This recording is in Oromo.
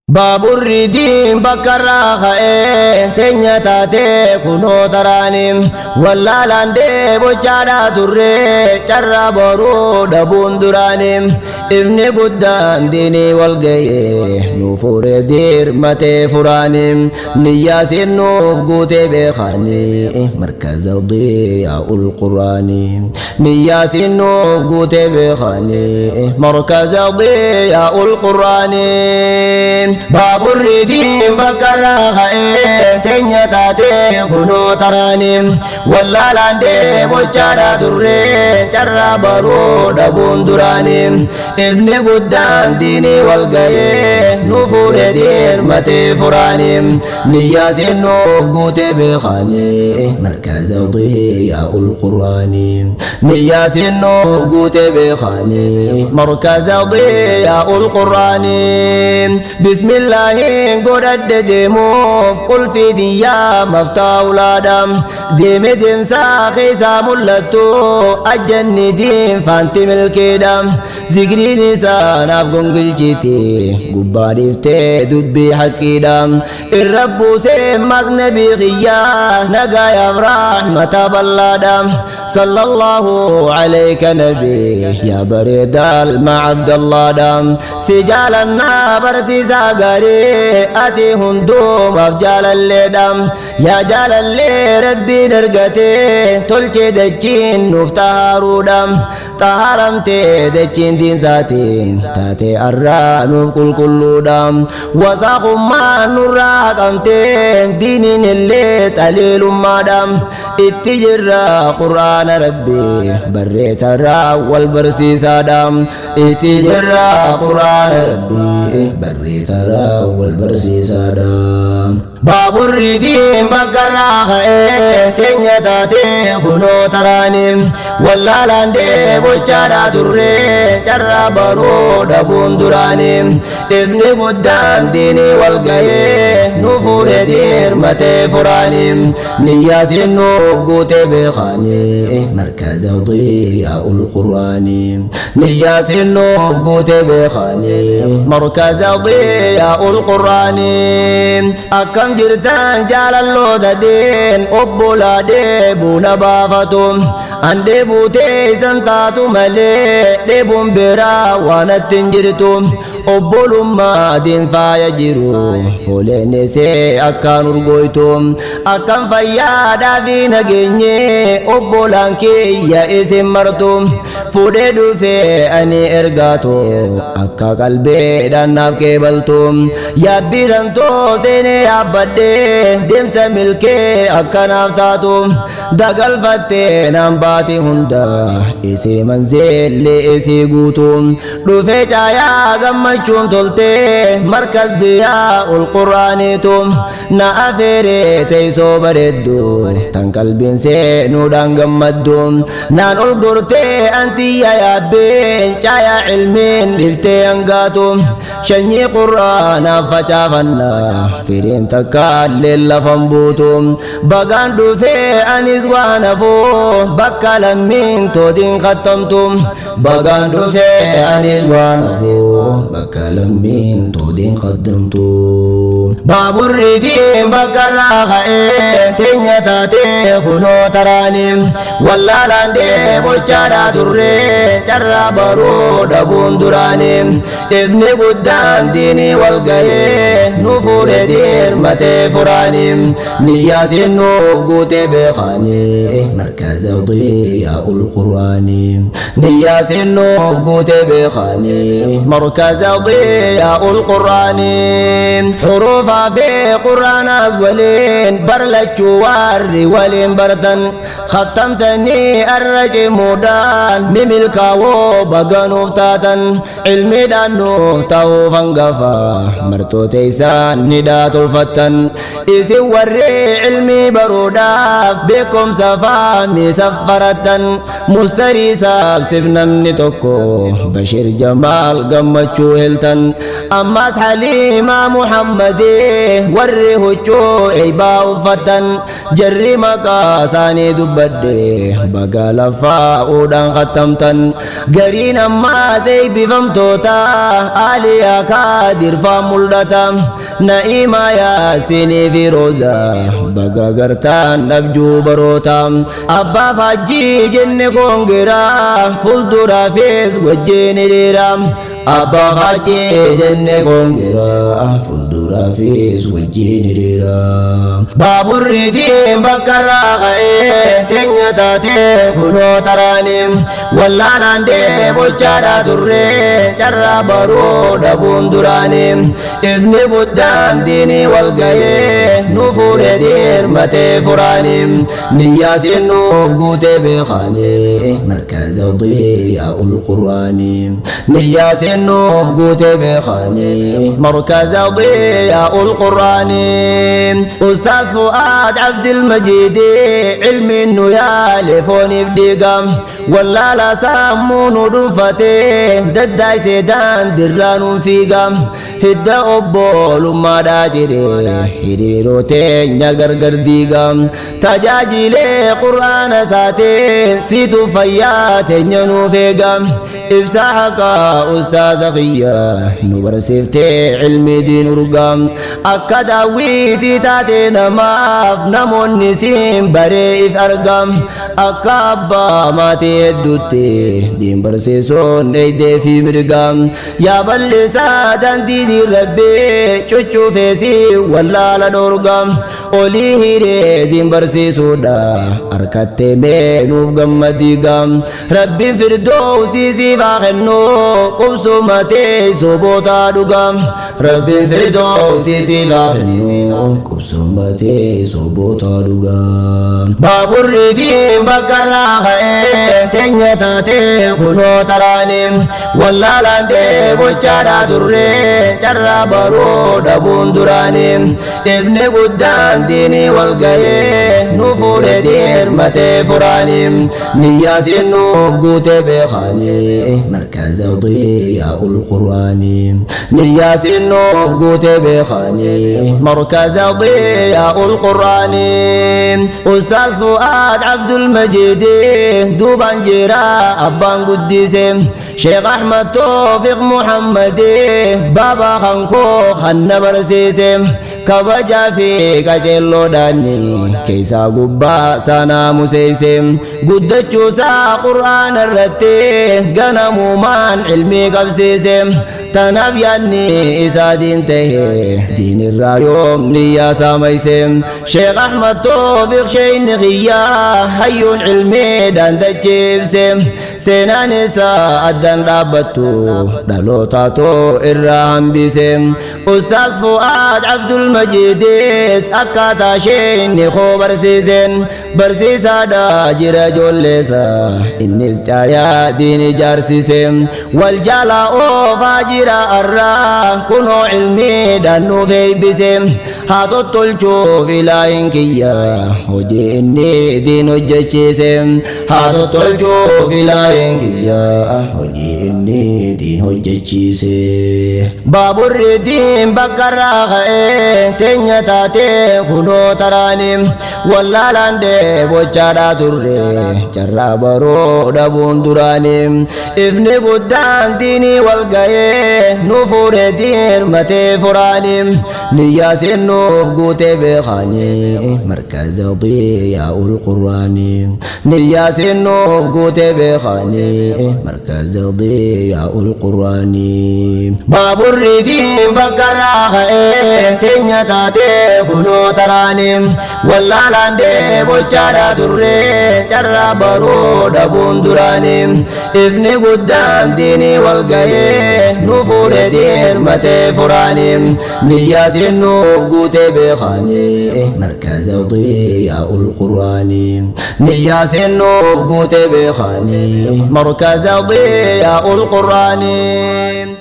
Baaburri diin bakka irraa ka'ee teenya taatee kunoo taraanii wallaalaan deebochaadhaa turree carraa boruu dhabuun duraanii ifni guddaan diinii wal ga'ee nu fuure dirmatee furaanii niyyaasiin nuuf guutee beekanii markaza diyaa'ul quraanii niyyaasiin nuuf guutee beekanii markaza diyaa'ul quraanii. Baaburri diin bakka irraa ka'ee teenya taatee kunoo taraanii wallaalaan deebochaadhaa turree carraa baruu dhabuun duraanii ifni guddaan diinii wal ga'ee nu fuudhe dirmatee furaanii niyyaasiin nuuf guutee beekanii markaza diyaa'ul quraanii niyyaasiin nuuf guutee beekanii markaza diyaa'ul quraanii. Bismillaahiin godhadhe deemuuf qulfii tiyyaa maftaa ulaadha. Deeme deemsaa keessaa mul'attu ajjanni diinfaanti milkeedha. Zikriin isaa naaf gongilchiti gubbaa dhiiftee dubbii haqqiidha. Irra buusee masnabii kiyyaa nagaayaaf rahmata bal'aadha. Sallallahu alayka nabii yaa bareedaal ma Abdallaadha. Si jaalannaa barsiisaa gaarii ati hundumaaf jaalalleedha. Yaa jaalallee rabbiin argatee tolchee dachiin nuuf xahaaruudha. Xahaaramtee dachiin diinsaatiin taatee arraa nuuf qulqulluudha. Wasaaqummaan nurraa haqamtee diiniin illee xaliilummaadha. Itti jirra quraana rabbii barreetarraa wal barsiisaadha. Itti jirra quraana rabbii barreetarraa wal barsiisaadha. Baaburri diin bakka irraa ka'ee teenya taatee kunoo taraanii wallaalaan deebochaadhaa turree carraa baruu dhabuun duraanii ifni guddaan diinii wal ga'ee nu fuudhe dirmatee furaanii niyyaasiin nuuf guutee beekanii markaza diyaa'ul quraanii niyyaasiin nuuf guutee beekanii markaza diyaa'ul quraanii. Akkam jirtan jaalalloota deen obbolaa deebuu na baafatu an deebuutee isan taatu malee dheebuun biraa waan atti hin jirtu obbolummaa diin faaya jiru fooleen isee akkaan urgooytu akkam fayyaadhaa fi nageenye obbolaan kiyya isin martu fuudhee dhufee ani ergaatu akka qalbeedhaan naaf qeebaltu yaabbisan too seenee yaabbadhee deemsa milkee akkanaaf taatu dagalfattee naan baati hunda isii manzeellee isii guutu dhufee caayaa gammachuun toltee markas diyaa'ul quraaniitu na afeeree teessoo bareeddu tan qalbiin seenuudhaan gammaddu naan ol gortee antiyya yaabbeen caayaa ilmiin dhiftee hangaatu shanyii quraanaaf facaafannaa firiin takkaallee lafan buutu bagaan dhufee anis waan hafuu bakka lammiin tootiin kattamtu bagaan dhufee anis waan hafuu bakka lammiin tootiin kattamtu. Baaburri diin bakka irraa ka'ee teenya taatee kunoo taraanii wallaalaan deebochaadhaa turree carraa baruu dhabuun duraanii ifni guddaan diinii wal ga'ee nu fuudhe dirmatee furaanii niyyaasiin nuuf guutee beekanii markaza diyaa'ul quraanii niyyaasiin nuuf guutee beekanii markaza diyaa'ul quraanii xuruufaa fi quraanaas waliin barlachuu warri waliin bartan khattamtanii arra cimuudhaan mimilkaawoo baganuuf taatan ilmiidhaan nuuf ta'uuf hangafa martoota isaa Guddaan nidhaa tolfattan isin warri ilmii baruudhaaf beekumsa faamii saffarattan mustarii saabsif namni tokko Bashir Jamaal gammachuu heltan ammas Haliimaa Muhammadee warri huccuu eeybaa uffattan jarri maqaa isaanii dubbadhe baga lafaa uudhaan khattamtan gariin ammaas eebbifamtoota Aaliyaa Kaadirfaa mul'ata Na'iimaa Yaasinii fi Roozaa baga gartaan dhabjuu baroota abbaa faajjii jenne koongiraa fuulduraafis wajjin hiriira abbaa faajjii jenne koongiraa fuulduraafis wajjin hiriira baaburri diin bakka irraa ka'ee teenya taatee kunoo taraanii wallaalaan deebochaadhaa turree carraa baruu dhabuun duraanii ifni guddaan diinii wal ga'ee nu fuudhee dirmatee furaanii niyyaasiin nuuf guutee beekaanii markaza diyaa'ul qur'aanii niyyaasiin nuuf guutee beekaanii markaza diyaa'ul qur'aanii ustaas Fu'aad Abdilmajiidi ilmiin nu yaale fooniif dhiiga wallaala sammuu nu dhuunfatee daddaayisee daandirraa nuun fiiga hidda obbolummaadhaa jedhee hiriiroo teenya gargar diiga tajaajilee qur'aana isaatiin siitu fayyaa teenya nuuf eega ibsaa haqaa ustaaza kiyya nu barsiiftee ilmi diin urga akka daawwitii taate namaaf namoonni siin baree if arga akka abbaa maatii hedduutti diin barsiisuun eeydee fi mirga yaa bal'isaa daandii diin rabbii cuccuufeesi wallaala dhoorga olii hiree diin barsiisuudha harkattee mee nuuf gammadiiga rabbiin firdoosii siif haa kennu qubsuma teessoo bootaa dhuga rabbiin firdoosii siif haa kennu qubsuma teessoo bootaa dhuga baaburri diin bakka irraa ka'ee teenya taatee kunoo taraanii wallaalaan deebochaadhaa turree carraa baruu dhabuun duraanii ifni guddaan diinii wal ga'ee nu fuudhee dirmatee furaanii niyyaasiin nuuf guutee beekaanii markaza diyaa'ul qur'aanii niyyaasiin nuuf guutee beekaanii markaza diyaa'ul qur'aanii ustaas Fu'aad Abdulmajiidi duubaan jira abbaan guddise Sheekh Ahmad Toofiq Muhammadi baabaa kankoo kan na barsiise kabajaa fi qaceelloodhaan keessaa gubbaa sanaa museeyse guddachuusaa qur'aana irratti ganamumaan ilmii qabsiise tanaaf yaadni isaatiin tahe diin irraa yoom niyyaa saamayse Sheekh Ahmad Toofiq sheeyni kiyyaa hayyuun ilmiidhaan dachiibse seenaan isaa addaan dhaabbattu dhalootaatoo irraa hambise Ustaas Fu'aad Abdulmajiidis akkaataa sheeyni koo barsiiseen barsiisaadha jira ijoolleessa innis caayaa diin ijaarsise wal jaalaa oofaa jira arraa kunoo ilmiidhaan nuuf eebbise haa tottolchuuf ilaahin kiyya hojii inni diin hojjechiise haa tottolchuuf ilaahin kiyya hojii inni diin hojjechiise baaburri diin bakka irraa ka'ee teenya taatee kunoo taraanii wallaalaan deebochaadhaa turre carraa baruu dhabuun duraanii ifni guddaan diinii wal ga'ee nu fuudhee dirmatee furaanii niyyaasiin nuuf guutee beekaanii markaza diyaa'ul qur'aanii niyyaasiin nuuf guutee beekaanii markaza diyaa'ul qur'aanii baaburri diin bakka irraa ka'ee teenya taatee kunoo taraanii wallaalaan deebochaadhaa turree carraa baruu dhabuun duraanii ifni guddaan diinii wal ga'ee nu fuudhee dirmatee furaanii niyyaasiin nuuf guutee beekaanii markaza diyaa'ul qur'aanii niyyaasiin nuuf guutee beekaanii markaza diyaa'ul qur'aanii.